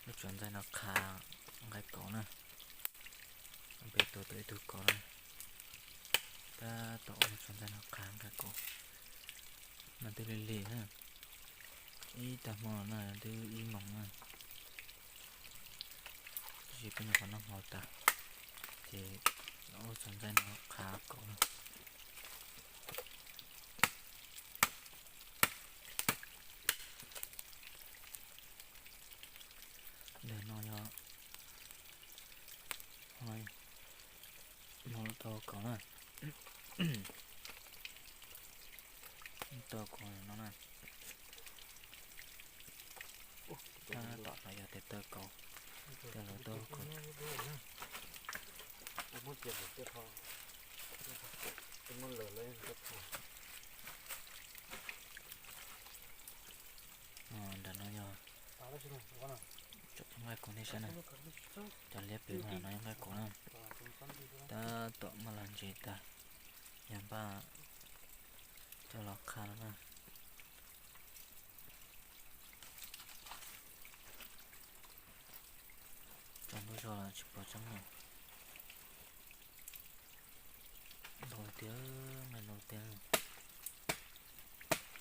Lub tsov ntxaij no qhav nqaij kauv na. Peb tua tau ib tug kauv na. Tab tom ua lub tsov ntxaij no qhav nqaij kauv. No twb lig lig na. Ib tag hmo no twb ib moos na. Tab sis peb nyuam qhuav noj hmo tas, ces ua lub tsov ntxaij no qhav kauv na. Ntawm no yog, no tau kauv na. Tau kauv no na. Tab tom no yog tes taw kauv, tes los tau kauv. Nram no yog tsom nqaij kauv nej saib na. Cov liab pem no yog nqaij kauv na. Tab tom maj los ntses tag, yog npaj coj los qhav no na. Tsaus ntuj zog los tsis pom tseeb na. Ntau tiag, nqaij ntau tiag.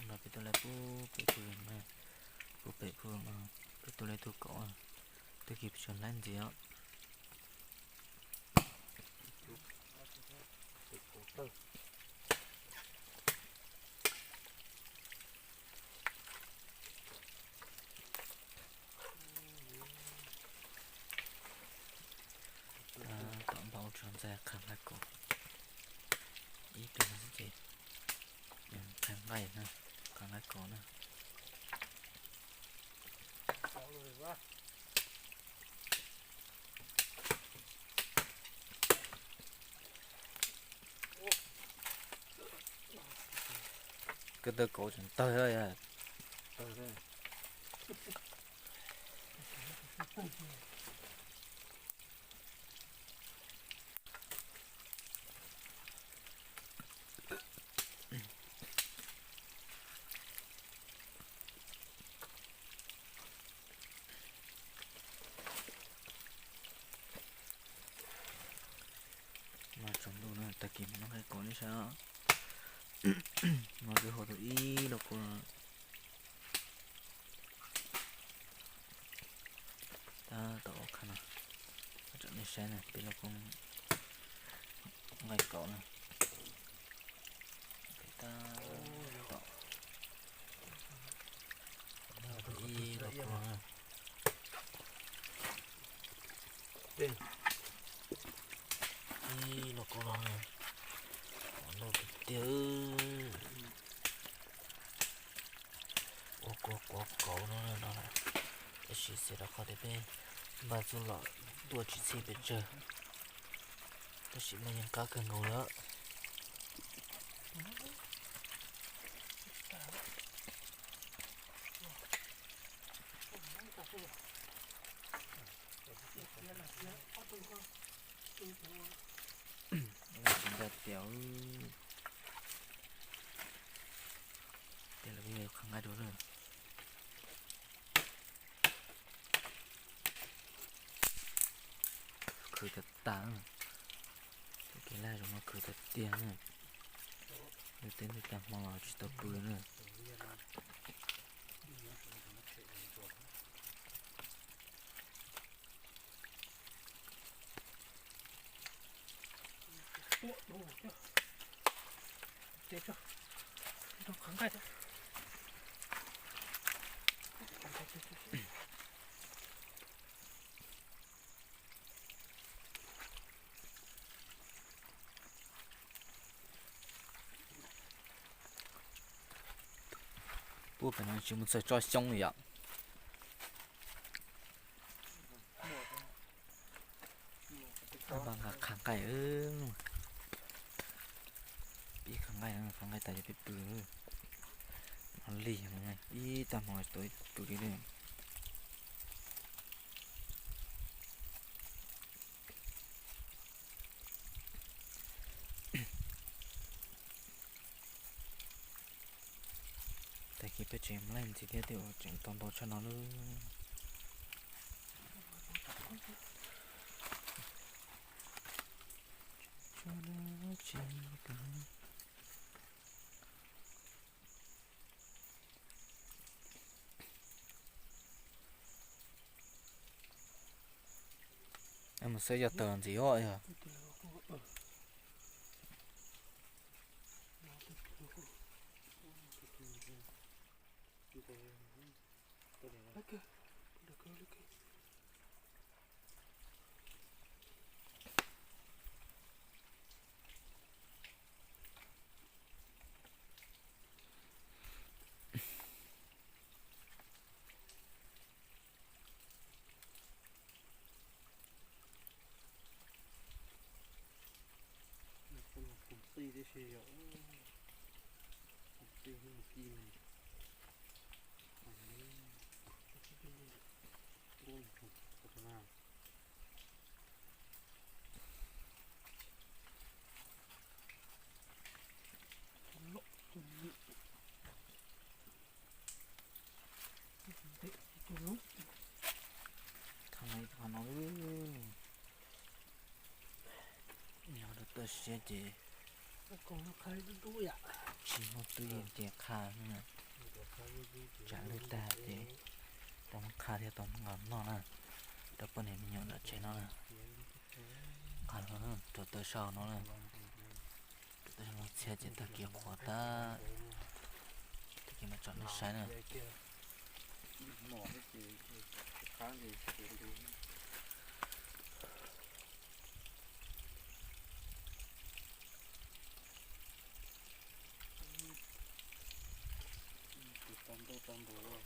No peb tuaj laij pub pem phu, pub pem phu, peb tuaj laij tug kauv, tag kis peb tseem laij ntxiv os. Tab tom npaj ua tsov ntxaij qhav nqaij kauv. Ib tug no xwb ces qhav nqaij na, qhav nqaij kauv na. Koj taw kauv tseem tawg. Mas tsaus ntuj no tag kis mus noj nqaij kauv nej saib. Mas twb hau tau ib lauj kaub no. Tab tom ua qhav no, tsom nej saib na, peb lauj kaub nqaij kauv na. Tab tom ib lauj kaub no. Ib lauj kaub no, ntau tiag tiag. Ua kua kuav kauv no no, tab sis xav rau qhov tias peb npaj txuj lom tuaj tsis txhij pes tsawg, tab sis mas yeej qab kawg nkaus li. Ntsa tias, tias lawv yuav qhov nqaij dua lawm. Khwv tag tag, kev laj zoo no khwv tag tiag na. Lub teb ntawm tag hmo los tsis tau pw na. Pub pem no tsis mus txawj tso xyoob li yom. Nqa qhav nqaij, pib qhav nqaij, qhav nqaij tas yog peb pw. No lig, ib tag hmo tau pw li. Tag kis peb tseem laij ntxiv thiab thiaj ua tseem tau ntau tshaj no lawm. Mus xwb yog tawg ntxiv os yog. Tus tij tib si yom, tus tij hnub tij ne. Thov no, thov no, yog rau toj siab ces tsis muaj twj ywm ces qha na. Tsam lwj tag ces tau muab qha thiab tau muab nqa noj na, rau poj niam me nyuam nram tsev no na. Qha rau taw sau no na, rau taw sau no txhiab ces tag kis qhuav tag, tag kis mam tsom nej saib na. Tau ntau tau npaum,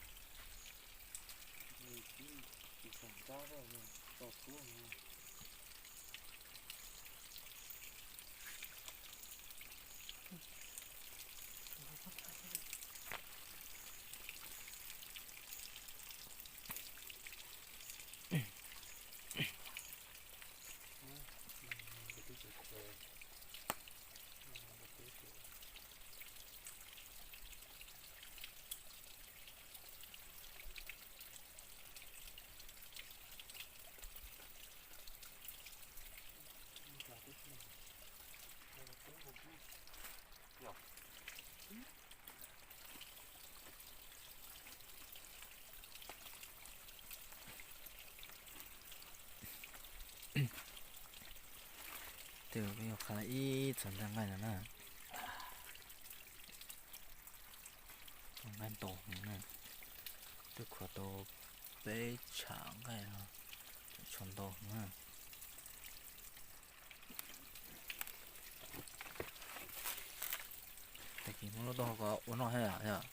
tsis tau ncab tau tub. Tej zaum peb yuav qha ib txhos ntag nqaij no na. Nqaij ntau heev na, twb khuav tau peb tsham nqaij no, tshuav ntau heev na. Tag kis muab lub taub hau ko ua noj thiab yom.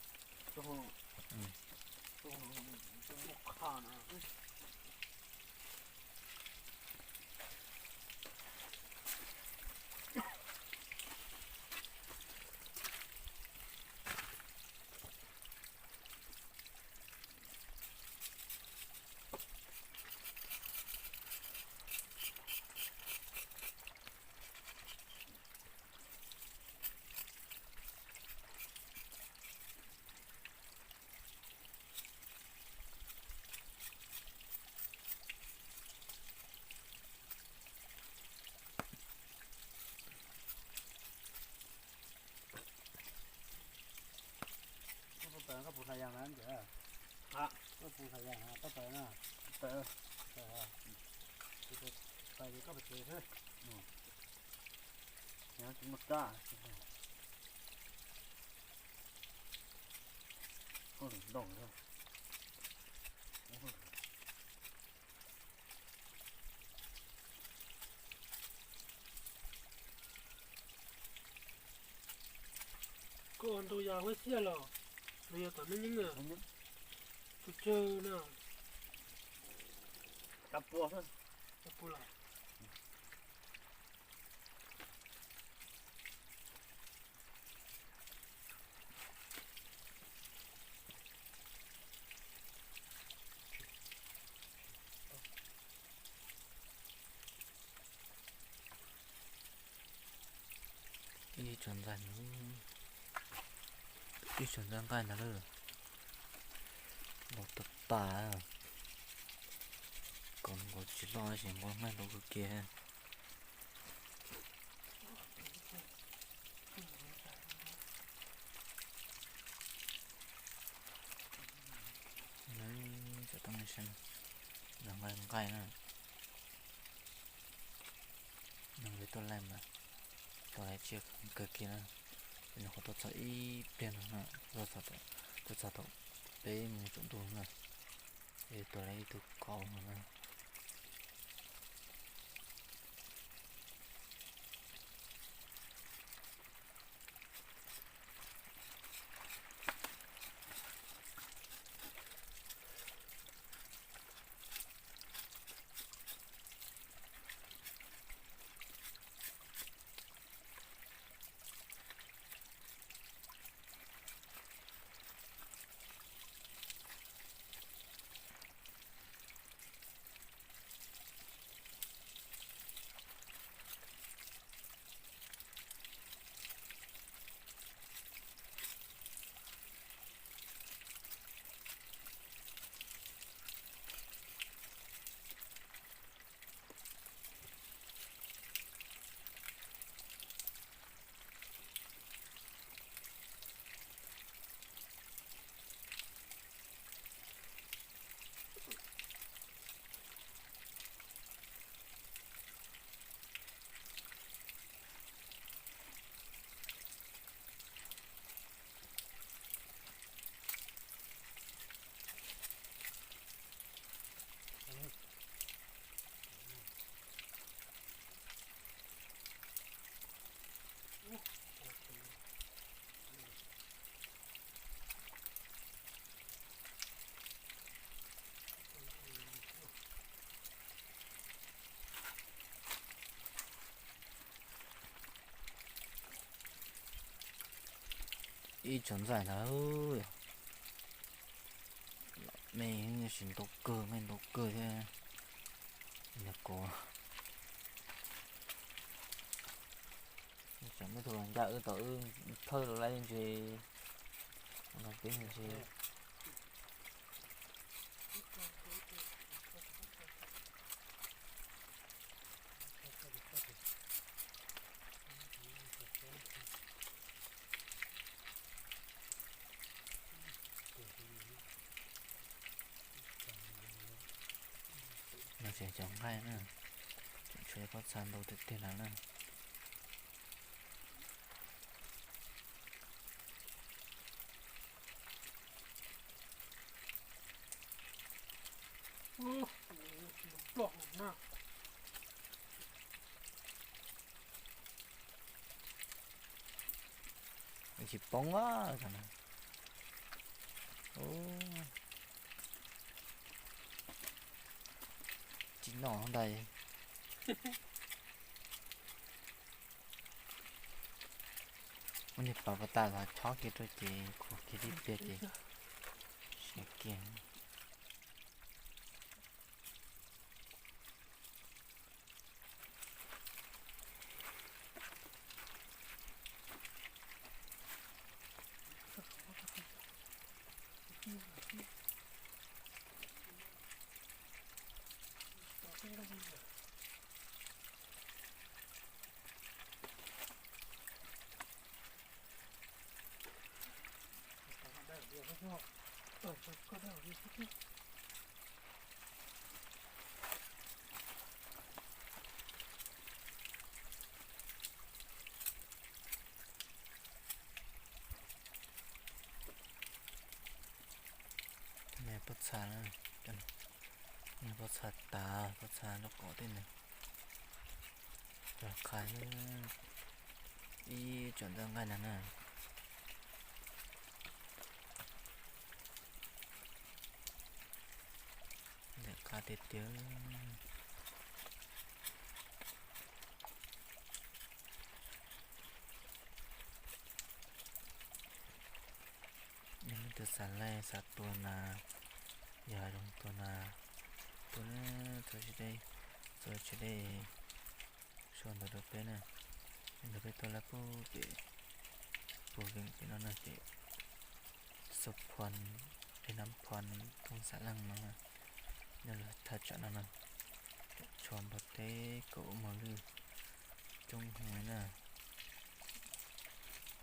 Koj puas tawm, koj puas tawm yas na ntawd? Koj puas tawm yas na, koj tawm na? Tawm. Tawm ces koj pais tsev xwb. Tsis muaj rab. Koj lwm ntau. Koj ntau yas huab xiab los, los yog tom me nyuam tus tsawg na? Cov pua xwb. Cov pua los. Ib tsoom ntxhais, ib tsoom ntxhais nqaij ntag lauj. Los tas tas. Kaus nkaus tsis loj tab sis nqua nqaij ntau kawg kiag. Cov toj nqaij sab no, nqaij nqaij na. Nws peb tuaj laij mas tau lawv tsiaj kawg kiag na. Peb nyuam qhuav tuaj txog ib pliag no na, tuaj txog thaum peb mus tsaus ntuj na, es tuaj laij ib tug kaus no na. Ib tsoom ntxaij ntawd yog me, tab sis ntau kawg, me ntau kawg thiab. Nws kuv tseem muab tus los ncaj wb tau wb thawj los laij ntse no peb ntse. No ces cov nqaij na, tseem tshuav pob txha ntau tiag tiag lawm na. Tsis poob a, tsis noj ntag. Ua niag pas pas tas los chob kiag rau ces khuam kiag tib pliag ces siav kiag. Pob txha, pob txha tas, pob txha lub kaum tej ntawd. Cov qhaib ib tsoom ntxaij nqaij ntag na. Ntawm qab tiag tiag. Yog leej twg xav laij xav tua nas, yog hais zoo tua nas, tua na, txhua tsis deb, txhua tsis deb sau ntawv rau peb na. Ntawd peb tuaj lawm puag pem, puag pem no no ces Xub Phuam, Dej Nab Phuam, thoob Xav Leej no, nyob lub thaj tsam no no. Tshuav npua teb kaum mos lwj coob heev na.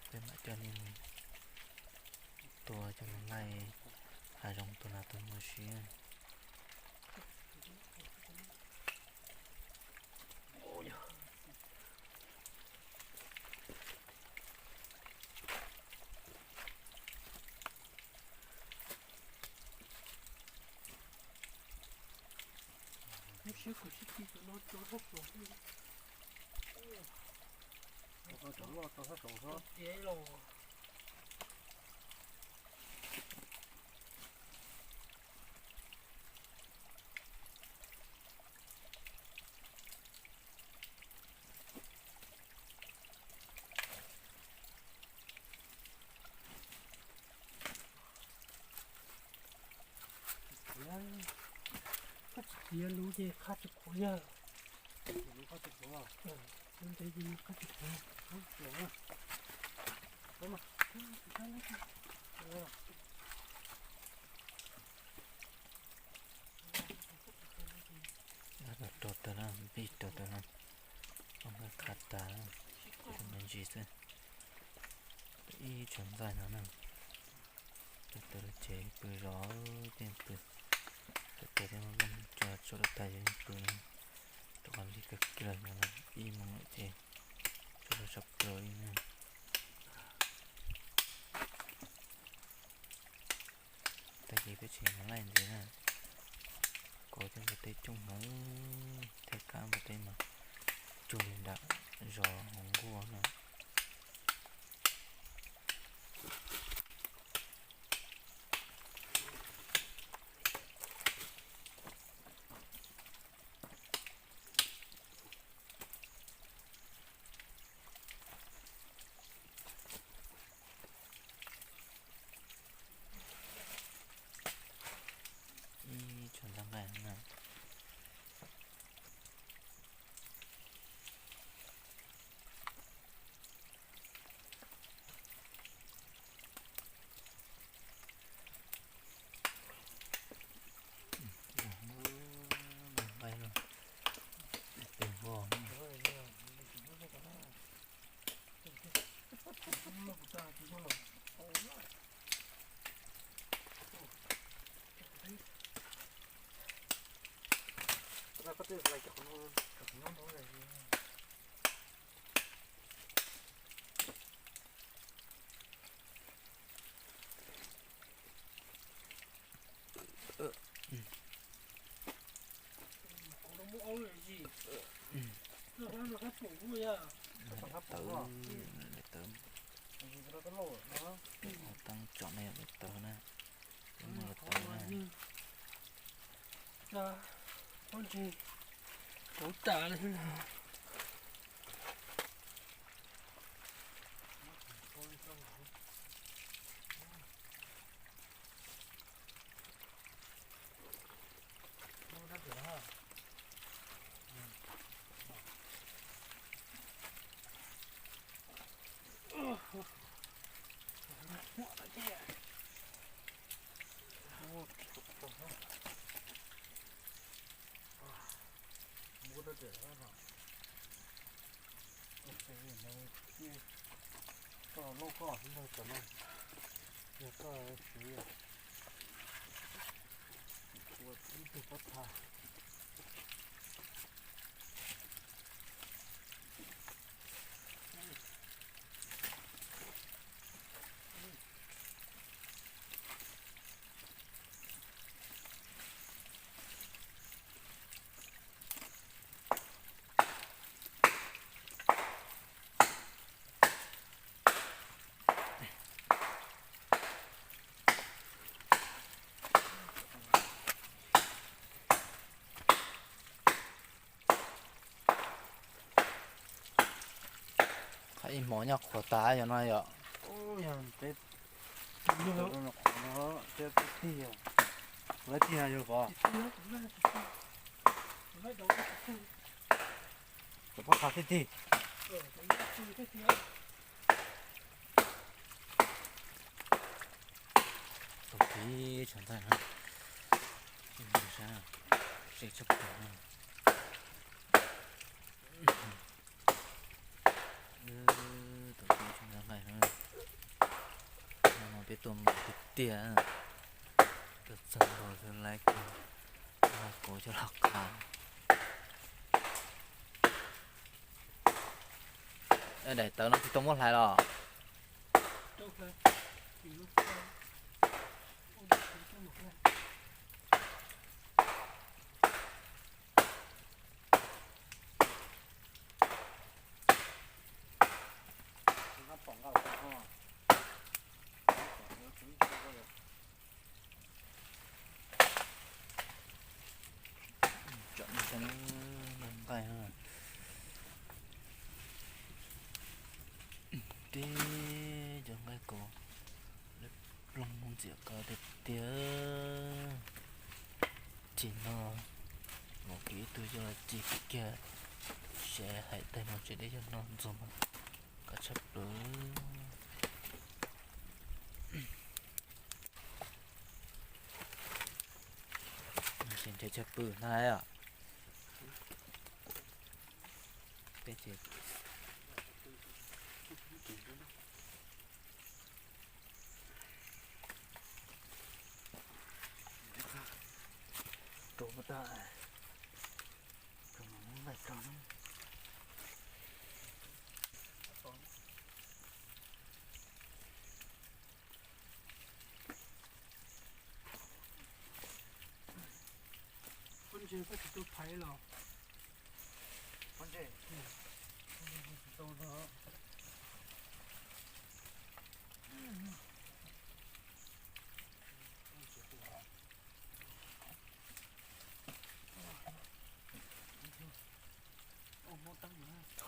Peb mam coj nej mus tua coj mus laij hav zoov tua nas tua noog si. Lub siab kuv sib tig saum no rau sab saud. Cov loj rau sab saud xwb. Tiav los. Qhab tsis tiav lub ces qhab tsis qhuav yawg. Lub ntev ces qhab tsis qhuav. Rau tawm na, npij rau tawm na, ua nkaj khav tas, me ntsis xwb. Ib tsoom ntxaij no na, tawm tawm ces pw zov tej pw, tawm tawm tej muaj nplooj tso tso rau tas ces pw, rau qhov nplig kawg kiag no ib moos lawm ces tso rau sab plaws li na. Tag kis peb tseem mus laij ntxiv na, kuv tej npua teb coob heev, thiab kab npua teb mas cuag li nram zos hauv nkuaj no. Ib tsoom ntxaij nqaij na. Nqaij no, tes vog. Lawv tawv, lawv tawv. Ua teeb tsom ne, lawv tawv na. Lawv tawv na. Pob ntseg rauv tas li. Koj loj koj ntog cov no, yog koj siv ua ib tug pob txha. Qhov ib hmo nyob qhuav tas yom no yom. Yog peb qhuav no, peb tig, lawv tig no yog pov. Cov pob txha tib tig. Tau kiag tsoom ntxaij no, sab, seb tshaj plaws no. Nqaij no, no peb tuaj mus tiag tiag, tuaj txog nkaus xwb lawv kuv coj los qhav. Daim tawv no tsis tau muab hlais los? Tsom nqaij, tib cov nqaij kaus, ploog ntxias kawg tiag tiag. Ces no, mus kiag ib tug coj los ci kiag, seb hais tag no tsev deb cog no ntxuag mas kov tshaj plaws. Ces nrhiav chaw pw na os. Peb ces rau tag, rau mas muab nqaij tso na. Pob ntseg koj tsis tu phaiv los? Pob ntseg, pob ntseg tsis tau no.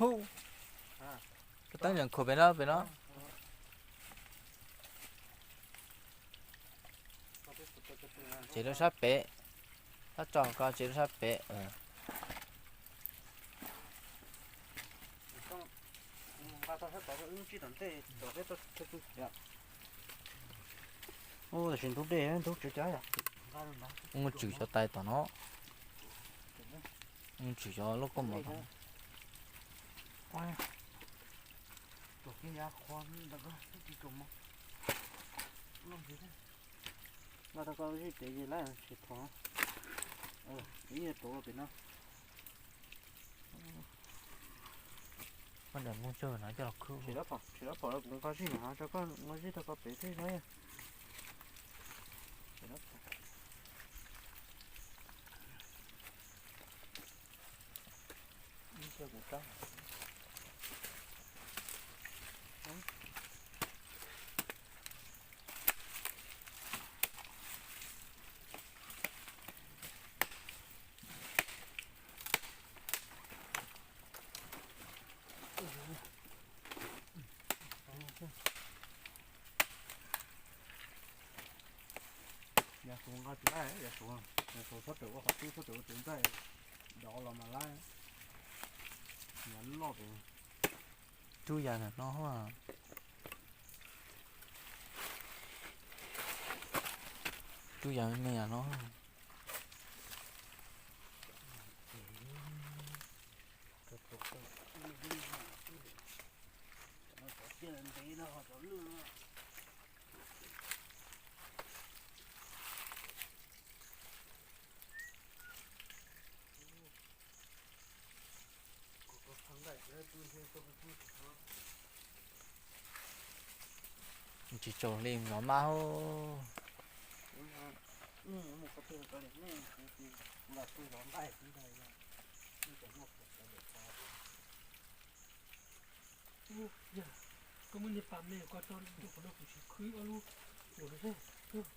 Hu, koj teeb yeem khuam pem no, pem no. Tsev lub sab pem, tab tso ko tsev lub sab pem. Ub, tam sim ntub dej ntub tswv cov, ub tswv cov tais tom no, ub tswv cov lub koj mov tom no. Los rau koj zij pem ces lawv tsis thov, ib yam rau pem no. Koj nram mus coj no coj los khwb. Tsis lab phom, tsis lab phom los kuv nqa zij no rau koj, nqa zij rau koj pem thiab no. Yav suav nqa tsis laib, yav suav, yav suav txhob rawm ua qhov twb, txhob rawm ua tus nplaig dov los mas laib. Yav loj pem. Rub yav ntawm no, rub yav me me yam no. Tsis tsaus li zov mab hauj. Yog koj muab niag pas me ko tso rau qhov no kuv sim khwb ob lub ua no xwb.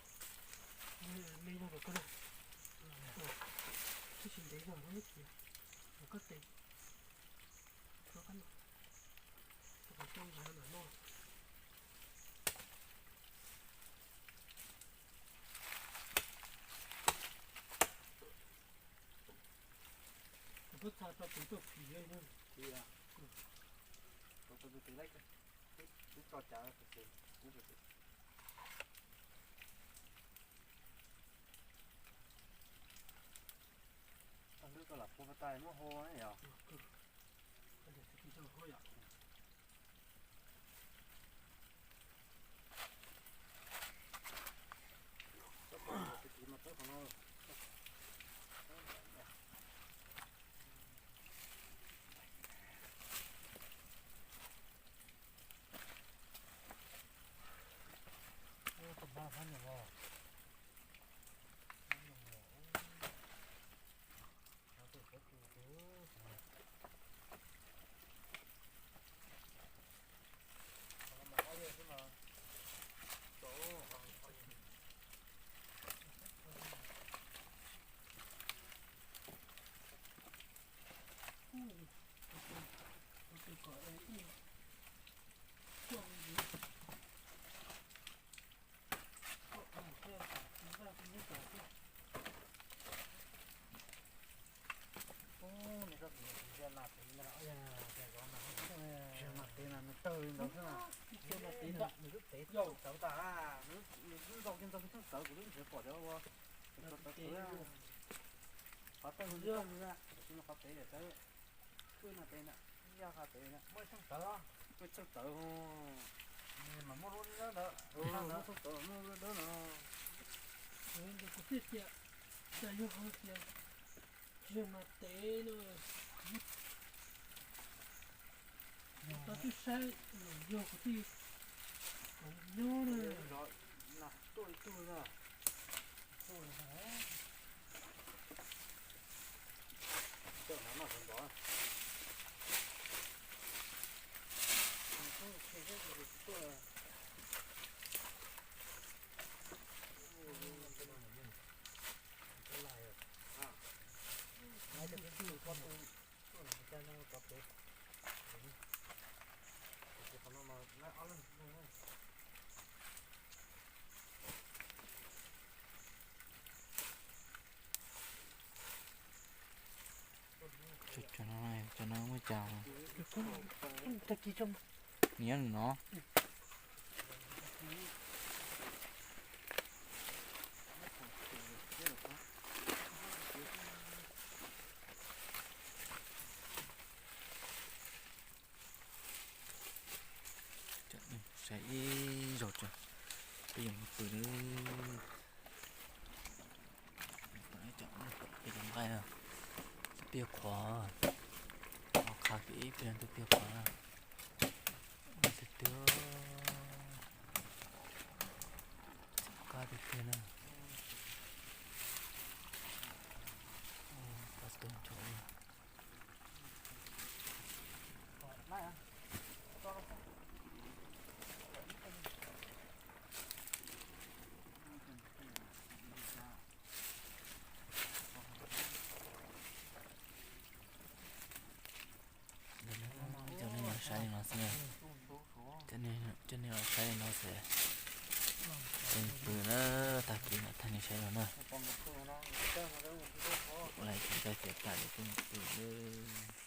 Me yog koj na, twb tsis ntev zog no, koj tes, koj no, koj coj ntawd mam noj. Kuv twb txhaj tso tus tuaj phim li no. Twb tso cav tus ces, tus twb tso lam pua tais muab hau yom. Nws lub tev txawv tas, nws lub ntau kiag ntau kiag theej txawv, kuv lub nrhiav pom cov ua txawv txawv txawv. Qhov tawg nws tawg, qhov tev tawv, kuj no tev na, yog qhov tev na, muaj theej txawv, muaj theej txawv, mas muaj lub dawb ntawd, muaj theej txawv muaj lub dawb no. Kuv thiaj tias, cas yog hais tias tsis yog nas tev no, tau twb saib los yog kuv thiaj nyob na. Nas tuaj ib tug na. Coj no noj sawv ntxov. Cov no, cov no muaj cas? Tag kis tso. Nyob no. Saib ib zaug tso, peb yuav mus pw lawm. Peb cov nqaij, peb qhuav, qha kiag ib pliag ntu peb qhuav na. Tiag tiag, qab tiag tiag na. Qab tuag nrho. Cov neeg los saib li no xwb na. Cov neeg los saib li no xwb. Peb pw na, tag kis no thaij nej saib no na. Ua li cas tias tas li peb pw na.